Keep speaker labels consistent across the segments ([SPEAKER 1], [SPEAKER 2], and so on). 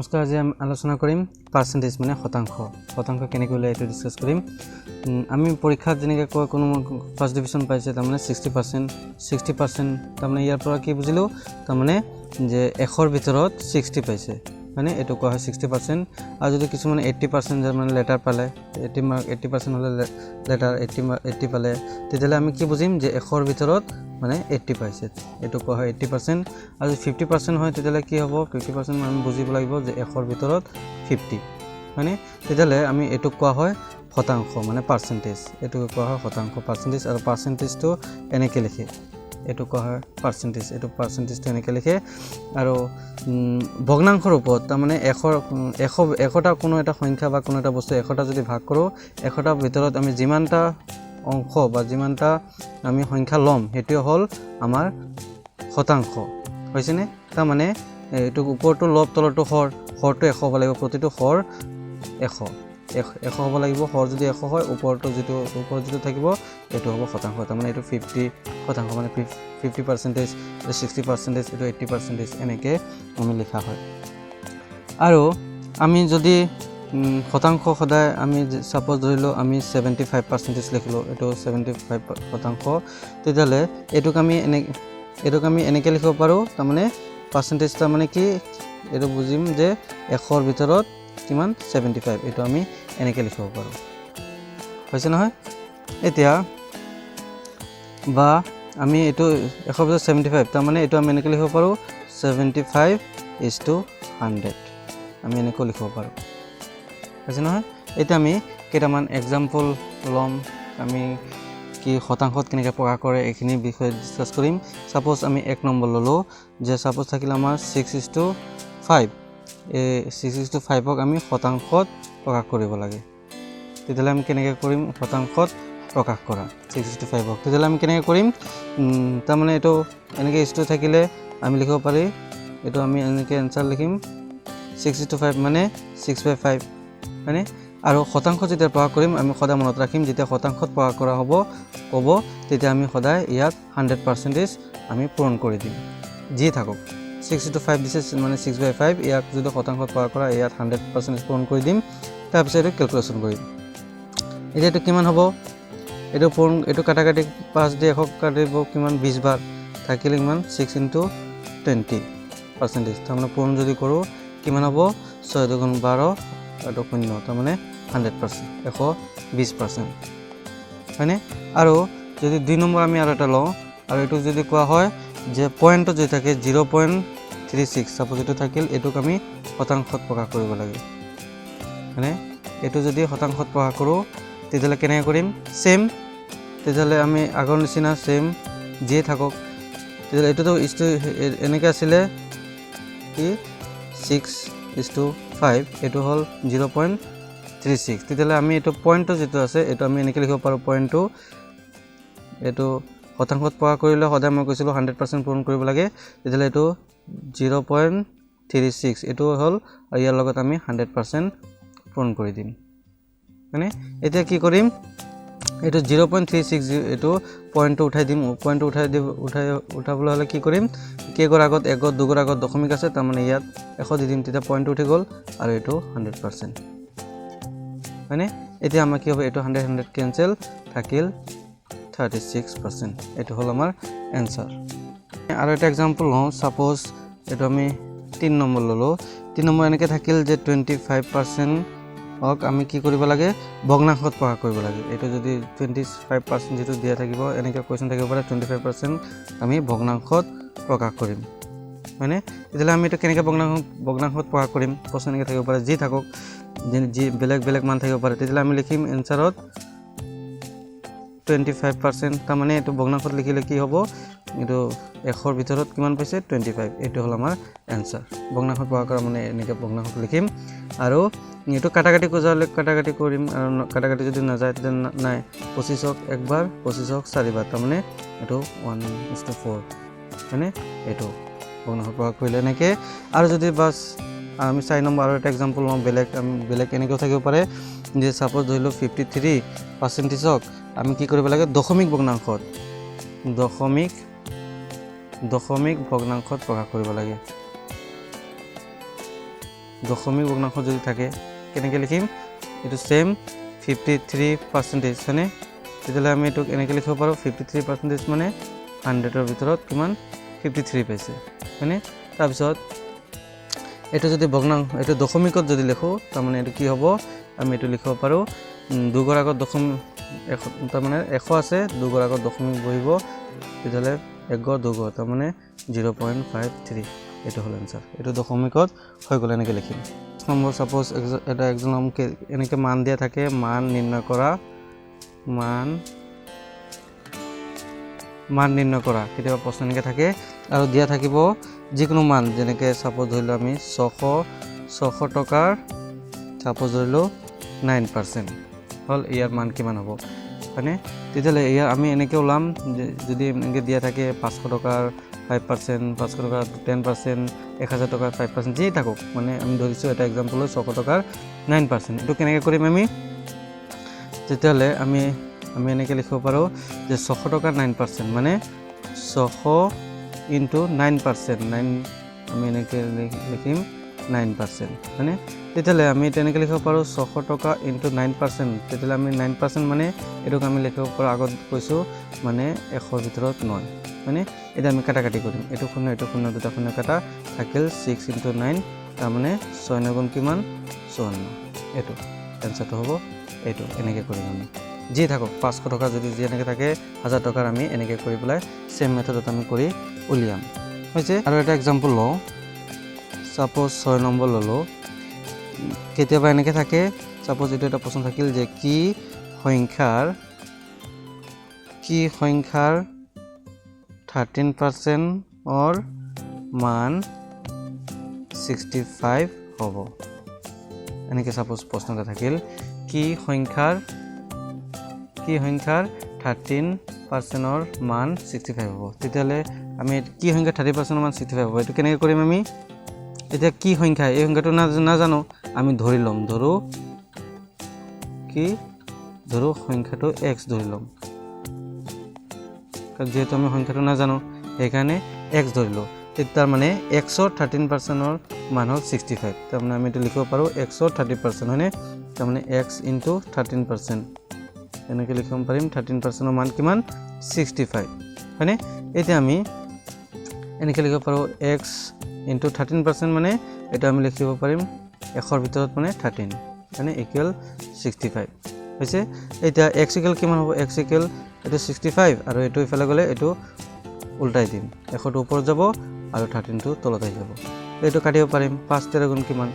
[SPEAKER 1] নমস্কাৰ। আজি আমি আলোচনা কৰিম পাৰ্চেণ্টেজ মানে শতাংশ। শতাংশ কেনেকৈ ওলায়, এইটো ডিছকাছ কৰিম। আমি পৰীক্ষাত যেনেকৈ কয়, কোনো ফাৰ্ষ্ট ডিভিশ্যন পাইছে, তাৰমানে 60%। 60% তাৰমানে ইয়াৰ পৰা কি বুজিলোঁ? তাৰমানে যে 100ৰ ভিতৰত 60 পাইছে, মানে এইটো কোৱা হয় 60%। আৰু যদি কিছুমানে 80% মানে লেটাৰ পালে, 80 মাৰ্ক, 80% হ'লে লেটাৰ 80 মাৰ্ক, 80 পালে, তেতিয়াহ'লে আমি কি বুজিম যে 100ৰ ভিতৰত মানে 80 পাইছে, এইটো কোৱা হয় 80%। আৰু যদি 50% হয়, তেতিয়াহ'লে কি হ'ব? 50% আমি বুজিব লাগিব যে 100ৰ ভিতৰত 50 হয়নে? তেতিয়াহ'লে আমি এইটোক কোৱা হয় শতাংশ মানে পাৰ্চেণ্টেজ। এইটোক কোৱা হয় শতাংশ, পাৰ্চেণ্টেজ। আৰু পাৰ্চেণ্টেজটো এনেকৈ লিখে, এইটো কোৱা হয় পাৰ্চেণ্টেজ। এইটো পাৰ্চেণ্টেজটো এনেকৈ লিখে। আৰু ভগ্নাংশৰ ওপৰত, তাৰমানে এশৰ এশ 100টা কোনো এটা সংখ্যা বা কোনো এটা বস্তু 100টা যদি ভাগ কৰোঁ, 100টাৰ ভিতৰত আমি যিমানটা অংশ বা যিমানটা আমি সংখ্যা ল'ম, সেইটোৱে হ'ল আমাৰ শতাংশ, হৈছেনে? তাৰমানে এইটো ওপৰটো লব, তলৰটো হৰ। হৰটো 100 হ'ব লাগিব। প্ৰতিটো হৰ 100 100 হ'ব লাগিব। হৰ যদি 100 হয়, ওপৰটো যিটো ওপৰত যিটো থাকিব, এইটো হ'ব শতাংশ। তাৰমানে এইটো 50% মানে 50%, এইটো 60%, এইটো 80%, এনেকৈ আমি লিখা হয়। আৰু আমি যদি শতাংশ সদায় আমি ছাপ'জ ধৰিলোঁ আমি 75% লিখিলোঁ, এইটো 75%, তেতিয়াহ'লে এইটোক আমি এনেকৈ লিখিব পাৰোঁ। তাৰমানে পাৰ্চেণ্টেজ তাৰমানে কি, এইটো বুজিম যে 100ৰ ভিতৰত কিমান? 75। এইটো আমি এনেকৈ লিখিব পাৰোঁ, হৈছে নহয়? এতিয়া বা আমি এইটো 100ৰ ভিতৰত 75, তাৰমানে এইটো আমি এনেকৈ লিখিব পাৰোঁ, 75 is to 100, আমি এনেকৈও লিখিব পাৰোঁ, হৈছে নহয়? এতিয়া আমি কেইটামান এক্সাম্পল ল'ম। আমি কি শতাংশত কেনেকৈ প্ৰকাশ কৰে, এইখিনি বিষয়ে ডিছকাছ কৰিম। ছাপ'জ আমি 1 নম্বৰ ল'লোঁ যে ছাপ'জ থাকিলে আমাৰ 6 is two 5। এই 6 is two 5ক আমি শতাংশত প্ৰকাশ কৰিব লাগে। তেতিয়াহ'লে আমি কেনেকৈ কৰিম শতাংশত প্ৰকাশ কৰা 6 is two 5ক? তেতিয়াহ'লে আমি কেনেকৈ কৰিম? তাৰমানে এইটো এনেকৈ is two থাকিলে আমি লিখিব পাৰি, এইটো আমি এনেকৈ এনচাৰ লিখিম, 6 is two 5 মানে 6 বাই 5, হয়নে? আৰু শতাংশ যেতিয়া প্ৰকাশ কৰিম, আমি সদায় মনত ৰাখিম, যেতিয়া শতাংশত প্ৰকাশ কৰা হ'ব ক'ব, তেতিয়া আমি সদায় ইয়াত 100% আমি পূৰণ কৰি দিম, যিয়ে থাকক। 6 is two 5 দিছে মানে 6 বাই 5। ইয়াক যদি শতাংশত প্ৰকাশ কৰা, ইয়াত 100% পূৰণ কৰি দিম। তাৰপিছত এইটো কেলকুলেশ্যন কৰিম। এতিয়া এইটো কিমান হ'ব? এইটো পূৰণ, এইটো কাটা কাটি, 5 দি 100 কাটিব কিমান? 20 বাৰ। থাকিলে কিমান? 6 ইনটু 20%। তাৰমানে পূৰণ যদি কৰোঁ কিমান হ'ব? 6 দুগুণ 12, এইটো শূন্য, তাৰমানে 100%, 120%, হয়নে? আৰু যদি 2 নম্বৰ আমি আৰু এটা লওঁ, আৰু এইটোক যদি কোৱা হয় যে পইণ্টত যদি থাকে 0.36, ছাপ'জ এইটো থাকিল, এইটোক আমি শতাংশত প্ৰকাশ কৰিব লাগে। মানে এইটো যদি শতাংশত প্ৰকাশ কৰোঁ, তেতিয়াহ'লে কেনেকৈ কৰিম? ছেইম, তেতিয়াহ'লে আমি আগৰ নিচিনা ছেইম, যিয়ে থাকক। তেতিয়াহ'লে এইটোতো is to এনেকৈ আছিলে কি 6 is two 5, এইটো হ'ল 0.36। তেতিয়াহ'লে আমি এইটো পইণ্টটো যিটো আছে, এইটো আমি এনেকৈ লিখিব পাৰোঁ। পইণ্টটো এইটো শতাংশত প্ৰকাশ কৰিলে সদায় মই কৈছিলোঁ 100% পূৰণ কৰিব লাগে। তেতিয়াহ'লে এইটো 0.36 এইটো হ'ল আৰু ইয়াৰ লগত আমি 100% পূৰণ কৰি দিম, হয়নে? এতিয়া কি কৰিম? এইটো 0.36, এইটো পইণ্টটো উঠাই দিম। পইণ্টটো উঠাই দিব, উঠাবলৈ হ'লে কি কৰিম? কেইগৰ আগত, এগৰ দুগৰ আগত দশমিক আছে, তাৰমানে ইয়াত 100 দি দিম। তেতিয়া পইণ্টটো উঠি গ'ল আৰু এইটো 100%, হয়নে? এতিয়া আমাৰ কি হ'ব? এইটো 100 100 কেঞ্চেল, থাকিল 36%। এইটো হ'ল আমাৰ এনচাৰ। আৰু এটা এক্সাম্পল লওঁ। ছাপ'জ এইটো আমি 3 নম্বৰ ল'লোঁ। 3 নম্বৰ এনেকৈ থাকিল যে 25%ক আমি কি কৰিব লাগে? ভগ্নাংশত প্ৰকাশ কৰিব লাগে। এইটো যদি 25% যিটো দিয়া থাকিব, এনেকৈ কুৱেশ্যন থাকিব পাৰে, 25% আমি ভগ্নাংশত প্ৰকাশ কৰিম, হয়নে? তেতিয়াহ'লে আমি এইটো কেনেকৈ ভগ্নাংশত প্ৰকাশ কৰিম? প্ৰশ্ন এনেকৈ থাকিব পাৰে, যি থাকক, যি যি বেলেগ বেলেগ মান থাকিব পাৰে। তেতিয়াহ'লে আমি লিখিম এনচাৰত 25%। তাৰমানে এইটো ভগ্নাংশত লিখিলে কি হ'ব? এইটো 100ৰ ভিতৰত কিমান পাইছে? 25। এইটো হ'ল আমাৰ এনচাৰ। ভগ্নাংশত প্ৰকাশ কৰা মানে এনেকৈ ভগ্নাংশত লিখিম। আৰু এইটো কাটা কাটি যালে কাটা কাটি কৰিম আৰু কাটা কাটি যদি নাযায় তেতিয়া নাই। 25ক একবাৰ, 25ক চাৰিবাৰ, তাৰমানে এইটো 1 is two 4, হয়নে? এইটো ভগ্নাংশত প্ৰকাশ কৰিলে এনেকৈ। আৰু যদি বাছ আমি 4 নম্বৰ আৰু এটা এক্সাম্পল লওঁ বেলেগ, আমি বেলেগ এনেকৈও থাকিব পাৰে যে ছাপ'জ ধৰি লওক 53 পাৰ্চেণ্টেজক আমি কি কৰিব লাগে? দশমিক ভগ্নাংশত প্ৰকাশ কৰিব লাগে। দশমিক ভগ্নাংশ যদি থাকে কেনেকৈ লিখিম? এইটো ছেম 53% হয়নে? তেতিয়াহ'লে আমি এইটোক এনেকৈ লিখিব পাৰোঁ, 53% মানে 100ৰ ভিতৰত কিমান? 53 পাইছে, হয়নে? তাৰপিছত এইটো যদি ভগ্নাংশ, এইটো দশমিকত যদি লিখোঁ, তাৰমানে এইটো কি হ'ব? আমি এইটো লিখিব পাৰোঁ, দুঘৰ আগত দশমিক এশ, তাৰমানে 100 আছে, দুঘৰ আগত দশমিক বহিব, তেতিয়াহ'লে এক ঘৰ দুঘৰ, তাৰমানে 0.53। এইটো হ'ল এনচাৰ। এইটো দশমিকত হৈ গ'ল, এনেকৈ লিখিম। নম্বৰ ছাপ'জ এটা এক্সাম এনেকৈ মান দিয়া থাকে, মান নিৰ্ণয় কৰা, মান নিৰ্ণয় কৰা কেতিয়াবা প্ৰশ্ন এনেকৈ থাকে আৰু দিয়া থাকিব যিকোনো মান, যেনেকৈ ছাপ'জ ধৰিলোঁ আমি 600 টকাৰ ছাপ'জ ধৰিলোঁ 9% হ'ল, ইয়াৰ মান কিমান হ'ব, হয়নে? তেতিয়াহ'লে ইয়াৰ আমি এনেকৈ ওলাম যে যদি এনেকৈ দিয়া থাকে 500 টকাৰ 5%, 500 টকাৰ 10%, 1000 টকাৰ 5%, যি থাকক, মানে আমি ধৰিছোঁ এটা এক্সাম্পল 600 টকাৰ 9%, এইটো কেনেকৈ কৰিম আমি? তেতিয়াহ'লে আমি এনেকৈ লিখিব পাৰোঁ যে 600 টকাৰ 9% মানে 600 ইনটু 9%, 9 আমি এনেকৈ লিখিম 9%, হয়নে? তেতিয়াহ'লে আমি তেনেকৈ লিখিব পাৰোঁ 600 টকা ইনটু 9%। তেতিয়াহ'লে আমি 9% মানে এইটোক আমি লিখিব পাৰোঁ, আগত কৈছোঁ, মানে 100ৰ ভিতৰত 9, হয়নে? এতিয়া আমি কাটা কাটি কৰিম। এইটো শূন্য, এইটো শূন্য, দুটা শূন্য কাটা থাকিল ছিক্স ইনটু নাইন, তাৰমানে ছয় নগুণ কিমান? 54। এইটো এনচাৰটো হ'ব। এইটো এনেকৈ কৰিম আমি। যি থাকক, 500 টকা যদি যেনেকৈ থাকে, 1000 টকাৰ আমি এনেকৈ কৰি পেলাই ছেম মেথডত আমি কৰি উলিয়াম। হৈছে। আৰু এটা এক্সাম্পল লওঁ, ছাপ'জ 6 নম্বৰ ল'লোঁ। কেতিয়াবা এনেকৈ থাকে, ছাপ'জ এইটো এটা প্ৰশ্ন থাকিল যে কি সংখ্যাৰ 13%ৰ মান 65 হ'ব? এনেকৈ ছাপ'জ প্ৰশ্ন এটা থাকিল, কি সংখ্যাৰ 13%ৰ মান 65 হ'ব? তেতিয়াহ'লে আমি কি সংখ্যা 30%ৰ মান 65 হ'ব, এইটো কেনেকৈ কৰিম আমি? এতিয়া কি সংখ্যা, এই সংখ্যাটো নাজানো, আমি ধৰি ল'ম, ধৰোঁ কি, ধৰোঁ সংখ্যাটো এক্স ধৰি ল'ম। কাৰণ যিহেতু আমি সংখ্যাটো নাজানো, সেইকাৰণে এক্স ধৰিলোঁ। তাৰমানে এক্সৰ 13%ৰ মান হ'ল 65। তাৰমানে আমি এইটো লিখিব পাৰোঁ এক্সৰ 30%, হয়নে? তাৰমানে এক্স ইনটু 13% এনেকৈ লিখিব পাৰিম। 13%ৰ মান কিমান? 65, হয়নে? এতিয়া আমি এনেকৈ লিখিব পাৰোঁ এক্স ইনটু 13% মানে এইটো আমি লিখিব পাৰিম 100ৰ ভিতৰত মানে 13, হয়নে? ইকুৱেল 65 হৈছে। এতিয়া এক্স ইকুৱেল কিমান হ'ব? এক্স ইকুৱেল এইটো 65 আৰু এইটো ইফালে গ'লে এইটো উল্টাই দিম, 100টো ওপৰত যাব আৰু 13টো তলত আহি যাব। এইটো কাটিব পাৰিম। পাঁচ তেৰ গুণ কিমান?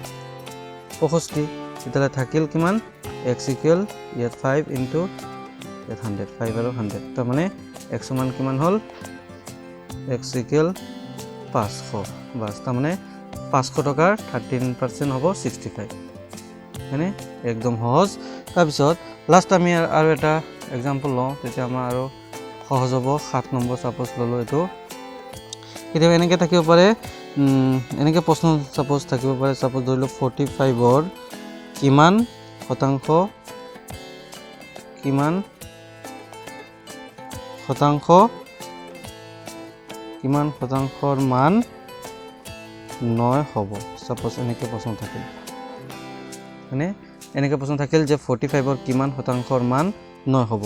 [SPEAKER 1] 65। তেতিয়াহ'লে থাকিল কিমান? এক্স ইকুৱেল ইয়াত ফাইভ ইনটু ইয়াত 100, ফাইভ আৰু 100, তাৰমানে এক্সৰ মান কিমান হ'ল? X equal 500, bus. তাৰমানে 500 টকাৰ 13% হ'ব 65, হয়নে? একদম সহজ। তাৰপিছত লাষ্ট আমি আৰু এটা এক্সাম্পল লওঁ, তেতিয়া আমাৰ আৰু সহজ হ'ব। 7 নম্বৰ ছাপ'জ ল'লোঁ। এইটো কেতিয়াবা এনেকৈ থাকিব পাৰে, এনেকৈ প্ৰশ্ন ছাপ'জ থাকিব পাৰে, ছাপ'জ ধৰি লওক 45ৰ কিমান শতাংশৰ মান 9 হ'ব? ছাপ'জ এনেকৈ প্ৰশ্ন থাকিল, মানে এনেকৈ প্ৰশ্ন থাকিল যে 45ৰ কিমান শতাংশৰ মান 9 হ'ব?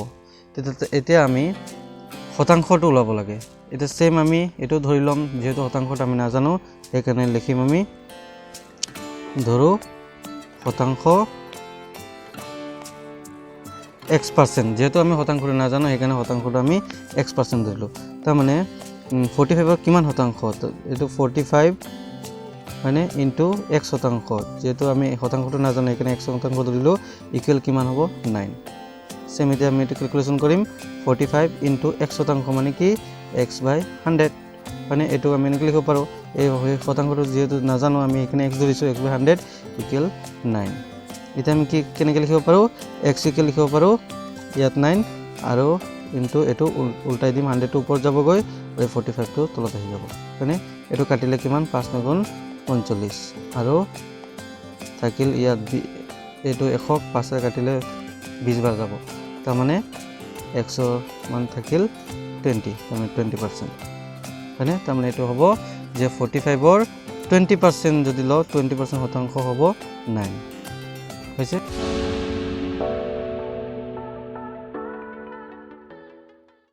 [SPEAKER 1] তেতিয়া এতিয়া আমি শতাংশটো ওলাব লাগে। এতিয়া ছেইম আমি এইটো ধৰি ল'ম, যিহেতু শতাংশটো আমি নাজানো, সেইকাৰণে লিখিম আমি ধৰোঁ শতাংশ এক্স পাৰ্চেণ্ট। যিহেতু আমি শতাংশটো নাজানো, সেইকাৰণে শতাংশটো আমি এক্স পাৰ্চেণ্ট ধৰিলোঁ। তাৰমানে 45ৰ কিমান শতাংশ? তো এইটো 45, হয়নে, ইনটু এক্স শতাংশ, যিহেতু আমি শতাংশটো নাজানো, সেইকাৰণে এক্স শতাংশ ধৰিলোঁ, ইকুৱেল কিমান হ'ব? 9। ছেম এতিয়া আমি এইটো কেলকুলেশ্যন কৰিম। 45 ইনটু এক্স শতাংশ মানে কি? এক্স বাই 100, মানে এইটো আমি এনেকৈ লিখিব পাৰোঁ। এই শতাংশটো যিহেতু নাজানো আমি, সেইকাৰণে এক্স ধৰিছোঁ, এক্স বাই 100 ইকুৱেল 9। এতিয়া আমি কি কেনেকৈ লিখিব পাৰোঁ? এক্স ইকুৱেল লিখিব পাৰোঁ ইয়াত 9 আৰু ইনটু এইটো উল্টাই দিম, 100টো ওপৰত যাবগৈ আৰু 45টো তলত আহি যাব, হয়নে? এইটো কাটিলে কিমান? পাঁচ নগুণ 45 আৰু থাকিল ইয়াত এইটো 100ক পাঁচেৰে কাটিলে 20 বাৰ যাব, তাৰমানে এক্সৰ মান থাকিল 20, তাৰমানে 20%, হয়নে? তাৰমানে এইটো হ'ব যে 45ৰ 20% যদি লওঁ, 20% শতাংশ হ'ব 9 হৈছে।